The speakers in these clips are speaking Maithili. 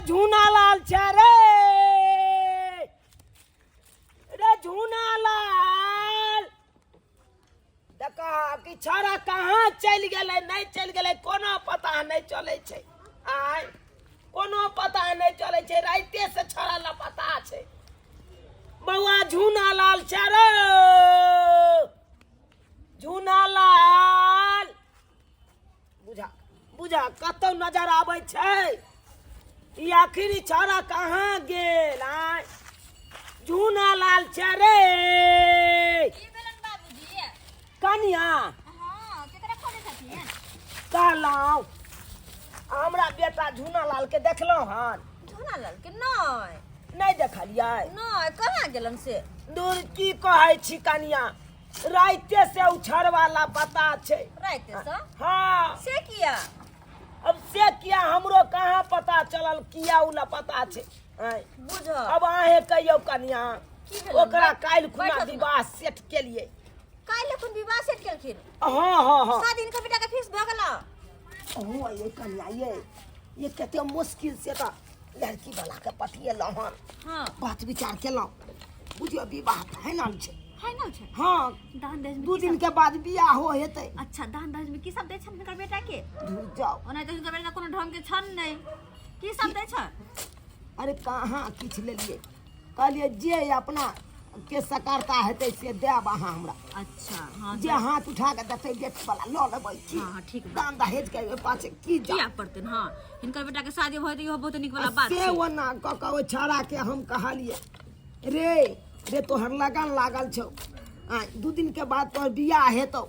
झूना लाल छै रे, रे झूना लाल, देखा कि छौड़ा कहाँ चलि गेलै, नहि चलि गेलै, कोनो पता नहि चलै छै। आय, कोनो पता नहि चलै छै। राइते से छौड़ा लापता छै। बौआ झूना लाल छै रे, झूना लाल, बुझा बुझा, कतौ नजर आबै छै? ई आखिर ई छौड़ा कहाँ गेल? आय, झूना लाल छै रे। की भेलन बाबूजी? कनिया। हाँ, केकरा खोजै छथिन? कहलहुँ, हमरा बेटा झूना लाल के देखलहुँ हन? झूना लाल के नहि। नहि देखलियै? नहि, कहाँ गेलन से? दूर, की कहै छी कनिया, राइते से उछड़वा लापता छै। राइते से? हाँ। से किया? अब से किया हमरो कहाँ पता चलल किया उ लापता छै। आँय। बुझ अब अहें कहियौ कनिया। की भेलै? ओकरा काल्हि खुना बैठत ना। विवाह सेट केलियै। काल्हि एखन विवाह सेट केलखिन? हाँ हाँ हाँ। शादी हिनकर बेटा के फिक्स भऽ गेल? हो ये कनिया, ये कते मुश्किल से तऽ लड़की वाला के पटिएलहुँ हन। बात विचार केलहुँ, बुझियौ विवाह फाइनल छै। फाइनल छै? हाँ। दान दहेज में दू की दिन सब- के बाद बियाह हो हेतै। अच्छा, दान दहेज में की सब दै छनि हिनकर बेटा के? धुर जाओ। ओना तऽ हिनकर बेटा कोनो ढंग के छन नहि, की सब दै छनि? अरे कहाँ किछु लेलियै, कहलियै जे अपना के सकारता हेतै से देब अहाँ हमरा। अच्छा, हाँ। जे हाथ उठा के देतै बेटी वाला लऽ लेबै की। हाँ, हाँ, ठीक बा। दान दहेज के ओहि पाछे की जा किया पड़तनि? हाँ, हिनकर बेटा के शादी भऽ जेतै, इहो बहुत नीक वाला बात से छै। ओना कऽ कऽ ओहि छौड़ा के हम कहलियै, रे रे, तोहर लगन लागल छौ, आ 2 दिन के बाद तोहर बियाह हेतौ,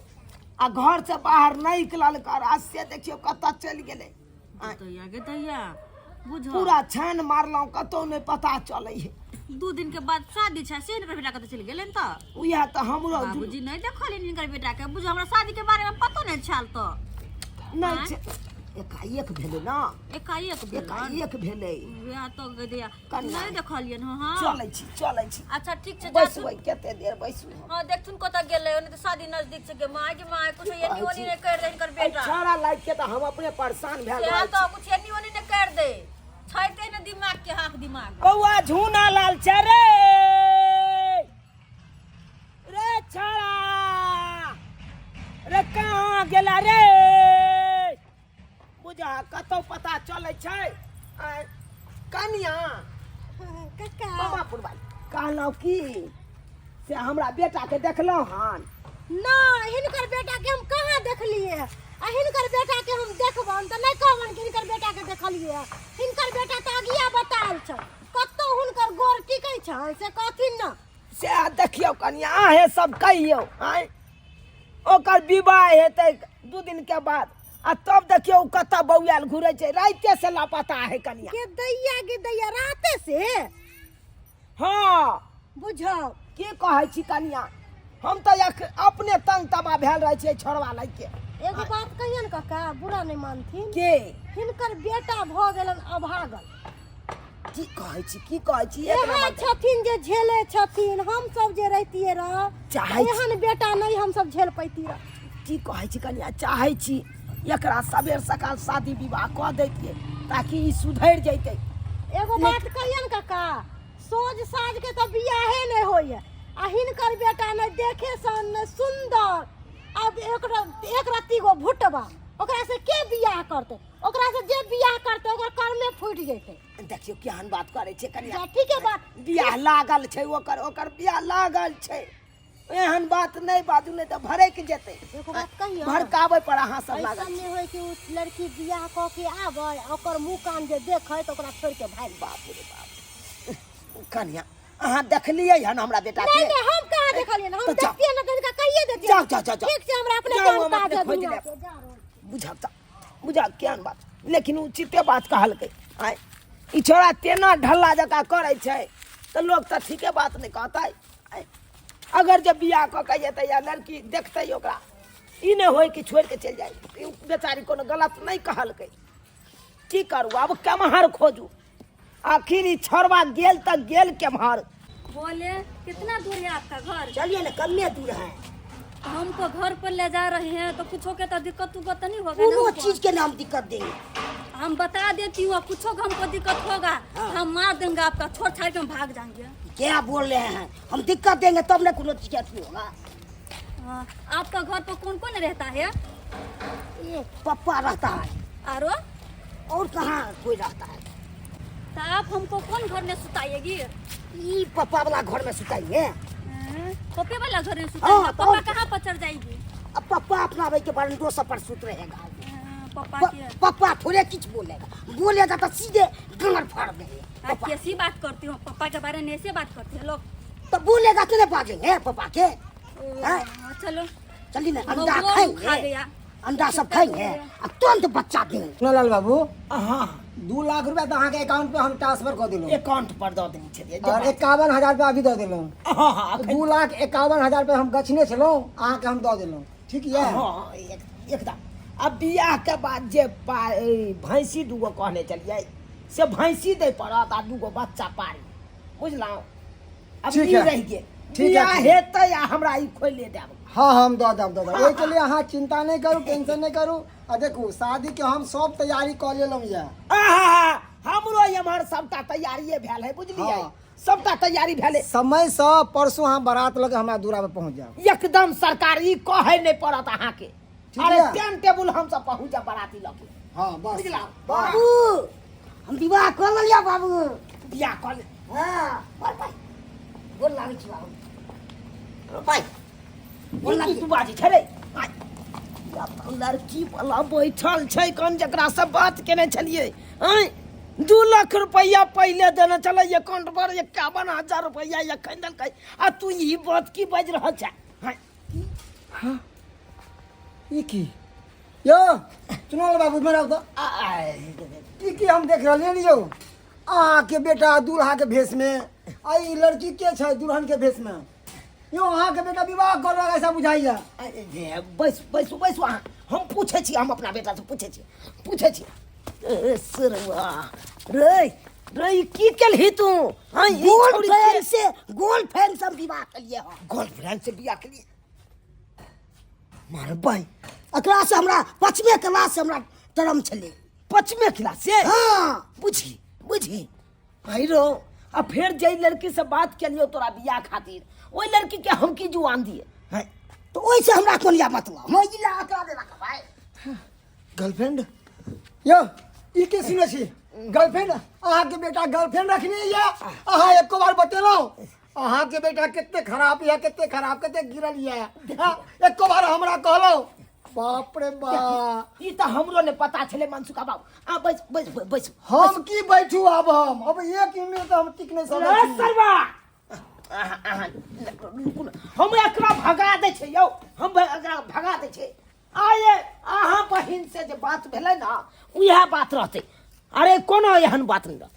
आ घर से बाहर नहि निकलल कर। आ से देखियौ कतऽ चलि गेलै। आँय। दैया गे दैया, बुझ पूरा छान मारलहुँ, कतौ नहि पता चलै है। 2 दिन के बाद शादी छै, से हिनकर बेटा कतऽ चलि गेलनि तऽ? उएह तऽ हमरो। बाबूजी, नहि देखलियनि हिनकर बेटा के। बुझ, हमरा शादी के बारे में पतो नहि छल तऽ। नहि छै, एकाएक भेलै ने। एकाएक भेलनि। एकाएक भेलै। उएह तऽ गे दैया। कन्या। नहि देखलियनि हँ हँ। चलै छी, चलै छी। अच्छा, ठीक छै। बैसबै, कते देर बैसू हम? हाँ, देखथुन कतऽ गेलै, ओने तऽ शादी नजदीक छै। गे माय, गे माय, कुछ एनी ओनी नहि कर दे हिनकर एहि बेटा। छौड़ा लागि के तऽ हम अपने परेशान भेल सेहा रहै तऽ छी। कुछ एनी ओनी नहि कर दे छैते ने दिमाग के हाथ दिमाग। बौआ झूना लाल छै रे, रे छौड़ा रे, कहाँ गेला रे? बुझा, कतौ पता चलै छै? आँय, कनिया। काका। मामा पुरवाली, कहलहुँ की से हमरा बेटा के देखलहुँ हन? नहि, हिनकर बेटा के हम कहाँ देखलिए। आ हिनकर बेटा के हम देखबन तऽ नहि कहबन कि हिनकर बेटा के देखलिए। हिनकर बेटा तऽ अगिया बतायल छै, कतौ हुनकर गोर टिकै छन से कहथिन न। से देखियौ कनिया, अहें सब कहियौ। आँय, ओकर विवाह हेतै 2 दिन के बाद, आ तब देखियौ ओ कतऽ बौआयल घुरै छै। राइते से लापता है कनिया। गे दैया, गे दैया, राते से? हाँ। बुझाउ। की कहै छी कनिया, हम तऽ अपने तंग तबाह भेल रहै छियै छोड़वा लैके। एगो बात कहियन काका, बुरा नहि मानथिन? के? हिनकर बेटा भऽ गेलन अभागल। की कहै छी, की कहै छी, एक एहन नंबर। छथिन जे झेले छथिन, हम सब जे रहितियै रह चाहै छी। एहन बेटा नहि हम सब झेल पैती रह। की कहै छी कनिया, चाहै छी एकरा सबेर सकाल शादी विवाह कऽ दैतियै ताकि ई सुधरि जैतै। एगो बात कहियन काका, सोझ साझ के तऽ बियाहे नहि होइए, आ हिनकर बेटा नहि देखे सन नहि सुन्दर, आब एक रत्ती गो भुटबा, ओकरा से के बियाह करतै? ओकरा से जे बियाह करतै ओकर कर्मे फूटि जेतै। देखियौ केहन बात करै छै कनिया। जा, ठीके बात। बियाह लागल छै ओकर, ओकर बियाह लागल छै। एहन बात नहि बाजू, नहि तऽ भड़कि जेतै। एगो बात कहियौ? भड़काबै पर अहाँ सब लागल ऐसन नहि होय कि ओ लड़की बियाह कऽ के आबै आ ओकर मुँह कान जे देखै तऽ ओकरा छोड़ि के भागि। बाप रे बाप, कनिया, अहाँ देखलियै हन हमरा बेटा के? नहीं नहीं, हम कहाँ देखलियै? हम तऽ जाउ। देखतियै ने तऽ हिनका कहिए देतियै। जाउ, जाउ, जाउ, जाउ। ठीक छै, हमरा अपने जाउ, काम हम काज अपने है खोजि दुनिया लेब। के, जा रहल छी। बुझब तऽ बुझब केहन बात, लेकिन उचिते बात कहलकै। आँय, ई छोड़ा तेना ढल्ला जकाँ करै छै तऽ लोक तऽ ठीके बात नहि कहतै। आँय, अगर जे बियाह कऽ के जेतै या लड़की देखतै ओकरा, ई नहि होय कि छोड़ि के चलि जाइ। ई बेचारी कोनो गलत नहि कहलकै। की करू आब, केम्हर खोजू? आखिर ई छोड़वा गेल तऽ गेल केम्हर? बोले, कितना दूर है आपका घर? चलिए ना, कमे दूर है। हमको घर पर ले जा रहे हैं तो कुछ के तो दिक्कत उक्कत तो नहीं होगा ना कोनो हमको? चीज के नाम दिक्कत देंगे। हम बता देती हूँ, कुछो का हमको दिक्कत होगा तो हम मार देंगे आपका, छोड़ छाड़ के हम भाग जाएंगे। क्या बोल रहे हैं, हम दिक्कत देंगे तब ना कोनो चीज अथी होगा। हाँ, आपका घर पर कौन कौन रहता है? ये पप्पा रहता है। आरो? और कहाँ कोई रहता है। तो आप हमको कौन घर में सुताइएगी? ये पप्पा वाला घर में सुताइए। हाँ, पप्पे वाला घर में सुताइए? हाँ, तो पप्पा और कहाँ पर चढ़ जाएगी? अब पप्पा अपना भाई के बरंडो सब पर सुत रहेगा। हाँ, पप्पा के पप्पा थोड़े कुछ बोलेगा, बोलेगा तो सीधे गमर फाड़ देंगे। आप पप्पा कैसी बात करती हो, पप्पा के बारे में ऐसे बात करते हैं लोग। तो बोलेगा तो नहीं बाजेंगे पप्पा के। ओ, हाँ? चलो चलिए ना, वो अंडा वो खा खाएंगे, गया। अंडा सब खाएंगे अब तुरंत बच्चा देंगे। लाल बाबू, हाँ 2 लाख रुपया तो अहाँके अकाउंट पे हम ट्रांसफर कऽ देलहुँ। अकाउंट पर दऽ देने छलियै। और 51,000 रुपया अभी दऽ देलहुँ। हाँ हाँ अखन- 2,51,000 रुपया हम गछने छलहुँ, अहाँके हम दऽ देलहुँ। ठीक यऽ? हाँ एकदम। अब बियाह के बाद जे भैंसी दूगो कहने छलियै से भैंसी दै पड़त आ दूगो बच्चा पारी, बुझलहुँ? अब ठीक ई है। रहि गेल। ठीक है, बियाह ठीक है। हेतै आ हमरा ई खोलि देब। हाँ, हम दऽ देब, दऽ देब। ओहिके लिए अहाँ चिंता नहि करू, टेंशन नहि करू। आ देखू, शादीके हम सब तैयारी कऽ लेलहुँ यऽ। आहा, हमरो एम्हर सबटा तैयारिए भेल है, बुझलियै? हाँ। सबटा तैयारी भेल है। समयसँ परसू अहाँ बारात लऽ के हमरा दूरा पर पहुँच जायब। एकदम सरकार ई कहै नहि पड़त अहाँके। ठीक अरे है। टाइम टेबुल हम सब पहुँच जाब बाराती लऽ के। हाँ, बस। बुझलहुँ? बाबू, हम विवाह कऽ लेलियै बाबू। बियाह कऽ ले। हाँ, बोल भाई, गोर लागै छी बाबू। भाई, गोर ई लागै की तू बाजै छै रे? आइ, लड़की वाला बैठल छै कन जकरा से बात केने छलियै। आँय, 2 लाख रुपैआ पहिले देने छलै अकाउंट पर, 51,000 रुपैआ एखन देलकै आ तू ई बात की बाजि रहल छै? आँय। हाँ, ई की यौ चुनाव बाबू इम्हर आउ तऽ। ई की हम देख रहलियै ने यौ, अहाँके बेटा दूल्हाके भेषमे आ ई लड़की के छै दुल्हनके भेषमे। यौ अहाँके बेटा विवाह करलक ऐसा बुझाइया। बैस बैस बैस अहाँ, हम पूछै छी, हम अपना बेटासँ पूछै छी, पूछै छी। ए, सरवा रे रे, ई की केलही तू? हाँ, ई छौड़ी के- गर्लफ्रेंड से, गर्लफ्रेंड से हम विवाह केलिए हँ। गर्लफ्रेंड से बियाह केलिए? मारबै। एकरा से हमरा 5वीं क्लास से हमरा टर्म छलै। 5वीं क्लास से? हाँ। बुझी बुझी भाई रो, आ फेर जै लड़की से बात केलियो तोरा बियाह खातिर, ओहि लड़की के हम की जुआन दिए? हैं? तो ओहि से हमरा कोन या मतलब, हम ई ला एकरा दे रखब भाई। गर्लफ्रेंड यौ ई के सुनै छी? गर्लफ्रेंड अहाँके बेटा गर्लफ्रेंड रखने यऽ, अहाँ एको बार बतेलहुँ? अहाँके बेटा कते खराब यऽ, कते खराब, कते गिरल यऽ, हाँ, एको बार हमरा कहलहुँ? बाप रे बाप, ई तऽ हमरो नहि पता छलै मनसुखा बाबू। आ बैस बैस बैस। हम की बैठू आब, हम अब एक मिनट हम टिक नहि सकै ए, छी। सरवा, अहाँ, अहाँ, रुकू ने। हम एकरा भगा दै छै यौ, हम एकरा भगा दै छै। आये अहाँ बहिन से जे बात भेलै ने उएह बात रहतै। अरे कोनो एहन बात नहि रहतै।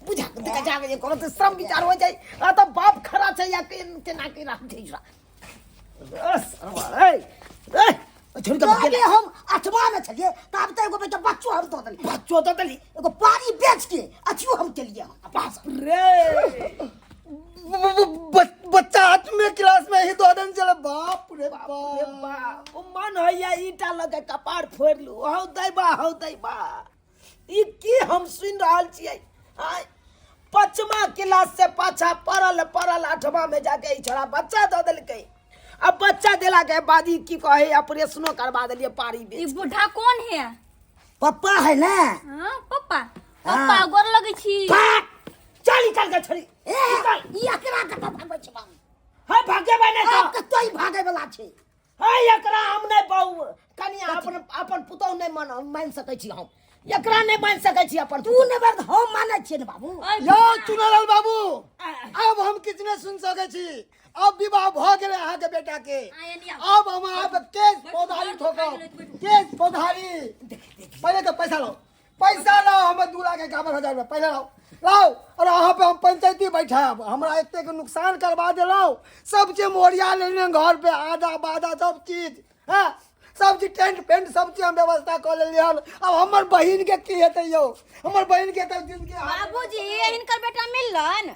बुझा के जाके जे कोनो तऽ श्रम विचार हो जाइ आ तऽ बाप खड़ा छै या केना केना छै। ए, ए, छोड़ के जाबे हम 8वां में छलियै ताबे तऽ एगो बेटा बच्चो हम दऽ देलियै। बच्चो दऽ देली? एगो पारी बेच के अथियो हम केलियै हन। बाप रे, बच्चा 8वीं क्लास में ही दऽ देने छलै। बाप रे बाप रे बाप, बाप, मन होइया ईटा लऽ के कपार फोड़ि लू। हौ दैबा, हौ दैबा, ई की हम सुनि रहल छियै? आँय, 5वां क्लास से पाछा पड़ल पड़ल 8वां में जाके ई छोड़ा बच्चा दऽ देलकै। अब बच्चा देला के बाद ई की कहे ऑपरेशनो करवा देलियै पारी ई बेच। बूढ़ा कौन है? पप्पा है ना। हाँ, पप्पा। पप्पा गोर लगै छी। भाग, चल निकल के छोड़ी। ए, ई एकरा कतऽ भागबै छै बाबू? हे भागेबै नहि तऽ। आब कतऽ ई भागै वला छै? हे एकरा हम नहि बहु कनिया अपन अपन पुतहु नहि मानि सकै छी हम, एकरा नहि मानि सकै छी अपन तू नहि बर, हम मानै छियै ने बाबू। ओए यौ चुनालाल बाबू, आब हम किछु नहि सुनि सकै छी। अब विवाह भऽ गेलै अहाँके बेटा के। अब हम अहाँ केस फौजदारी ठोकब, केस फौजदारी। पहिले तऽ पैसा लाउ, पैसा लाउ, हमर 2,51,000 रुपया पहिले लाउ, लाउ। और अहाँ पे हम पंचायती बैठायब। हमरा एतेक नुकसान करवा देलहुँ, सब चीज मोरिया लेने घर पे, आदा बादा सब चीज, हाँ सब चीज, टेंट पेंट सब चीज हम व्यवस्था कऽ लेलियै हन। अब हमर बहिन के की हेतै यौ? हमर बहिन के तऽ जिंदगी बाबूजी, हिनकर बेटा मिललन?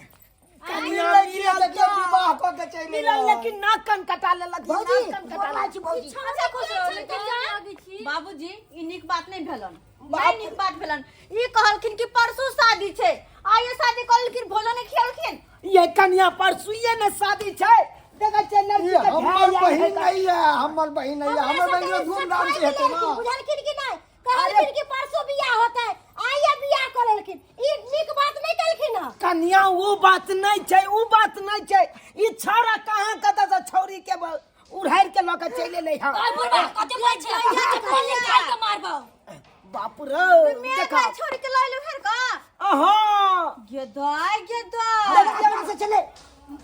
कनिया लड़की देखियौ विवाह कऽ के चलि मिलल, एलै। लेकिन नाक कान कटा लेलक। भौजी, नाक कान कटा गोर लागै छी भौजी। अच्छा, खुश रहू। बाबूजी, ई नीक बात नहि भेलन। नहीं नीक बात भेलन। ई कहलखिन कि परसों शादी छै, आइए शादी कहलखिन, भोजन नहीं खियलखिन। ये कन्या परसुए ने शादी छै, देखै छै लड़की ई के हमर भाय बहिन आयल है। नहीं है, हमर बहिन नहीं है, हमर बहिन के धूमधाम से हेतै ना। बुझलखिन कि नहि? कहलखिन कि परसों बियाह होतै, आइए बियाह कऽ लेलखिन। ई नीक बात नहि केलखिन हँ। कन्या वो बात नहीं छै, वो बात नहीं छै। ई छौड़ा कहाँ कतऽ से छौड़ी के उड़ारि के लऽ के चलि एलै हँ। ओए बुढ़बा कते बोलै छै, के फोन निकाल के मारबौ। बाप रे, देखा मैं छोड़ के लइलु हर का अहाँ गे दाय गे दाय। अपना से छलै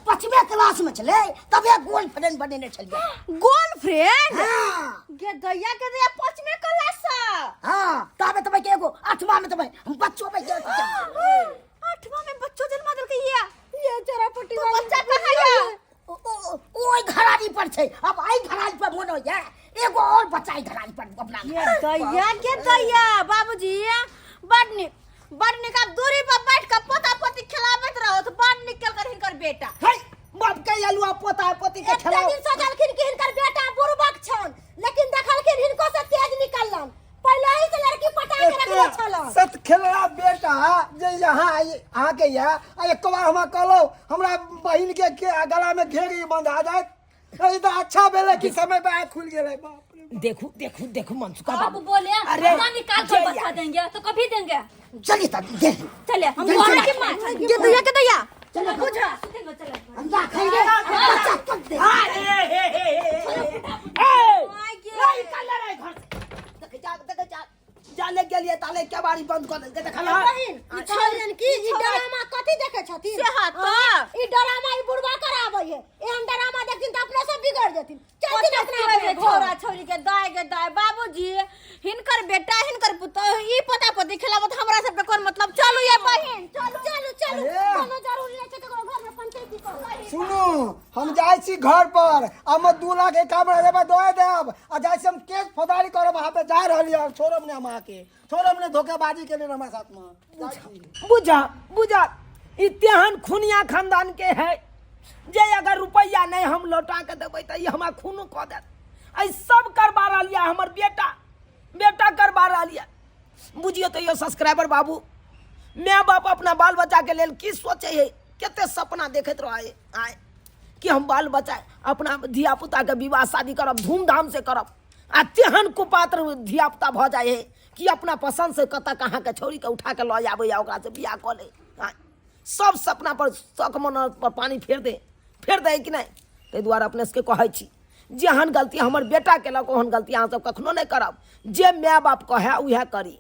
5वीं क्लास में छलै तबे गर्लफ्रेंड बनेने छलियै। गर्लफ्रेंड? हाँ। गे दैया के दैया 5वीं क्लास से। हाँ, तबे तबे के एगो 8वां में तबे हम बच्चो पे के 8वां में बच्चो जन्मा देलकै ये। ये जरा पट्टी तो वाली बच्चा कहाँ या? ओहि घरारी पर छै। अब एहि घरारी पर मोन होइए एगो और बच्चा एहि घरारी पर अपना। ये दैया के दैया बाबूजी बड़ नीक, बड़ नीक। आब दूरी पर बैठ के पोता पोती खिलाबैत रहो तो बड़ नीक केलकर हिनकर बेटा। है बाप के अलुआ पोता पोती के एते खिलाओ। दिन सोचलखिन कि हिनकर बेटा बुड़बक छन, लेकिन देखलखिन हिनको से तेज निकललन। पहले ही से लड़की पटा के रखने छलन। सत खेलड़ा बेटा जे यहाँ अहाँके या आ एक बार हमरा कहलहुँ हमरा बहिन के गला में घेरी बंधा जायत, ई तऽ अच्छा भेलै कि समय पे आँखि खुलि गेलै। बाप रे। देखू देखू देखू मनसुखा अब बाबू। बोले अरे, हमरा निकाल कर जय बता देंगे तो कभी देंगे। चलिए तब देख। चले हम चल, बोले चल। कि मार। गे दैया के दैया। चलो, बुझा सुतेंगे चले। हम राखेंगे बच्चा तक दे। अरे, हे, हे, हे, हे, हे। ए, निकाल ले रे घर से। देख जा, देख जा। जाले गेलिए ताले केवाड़ी बंद कऽ देलकै, देखल हँ? बहिन, ई कहलियन कि ई ड्रामा कथी देखै छथिन? से हाँ तऽ। ई ड्रामा ई बुढ़वा कराबै है। एहन ड्रामा देखथिन तऽ अपने सब बिगड़ जेथिन। चलथिन अपना कते अपना छौड़ा घर। छौड़ी के दाय के दाय। बाबूजी हिनकर बेटा हिनकर पुतोह ई पोता पोती खिलाबत हमरा सबके कोन मतलब। चलू ये बहिन, चलू चलू चलू। अरे। कोनो जरूरी नहि छै ककरो घर में पंचायती करू। सुनू, हम जाइ छी घर पर, हम 2 लाख 51 हजार दऽ देब आ जाइ छी हम केस फौजदारी करब। अहाँ पे जा रहली हँ, छोड़ब नहि हम अहाँके, छोड़ब नहि, धोखेबाजी केने हमरा साथमे। बुझा बुझा, ई तेहन खुनिया खानदान के है जे अगर रुपैआ नहीं हम लौटा के देबै तऽ ई हमरा खूनो कऽ देत। एहि सब करबा रहल यऽ हमर बेटा, बेटा करबा रहल यऽ। बुझियौ तऽ यौ सब्सक्राइबर बाबू, माय बाप अपना बाल बच्चा के लेल की सोचे है, कते सपना देखैत रहे आय कि हम बाल बच्चा अपना धिया पुता के विवाह शादी करब, धूमधाम से करब, आ तेहन कुपात्र धिया पुता भऽ जाइ है कि अपना पसंद से कतऽ कहाँ के छौड़ी के उठा के लऽ आबैया, ओकरा से बियाह कऽ ले। आय सब सपना पर शौक मन पर पानी फेर दे, फेर दे कि नहि? ताहि दुआरे अपने सबके कहै छी जेहन गलती हमर बेटा केलक ओहन गलती अहाँ सब कखनो नहि करब। जे माय बाप कहै उएह करी।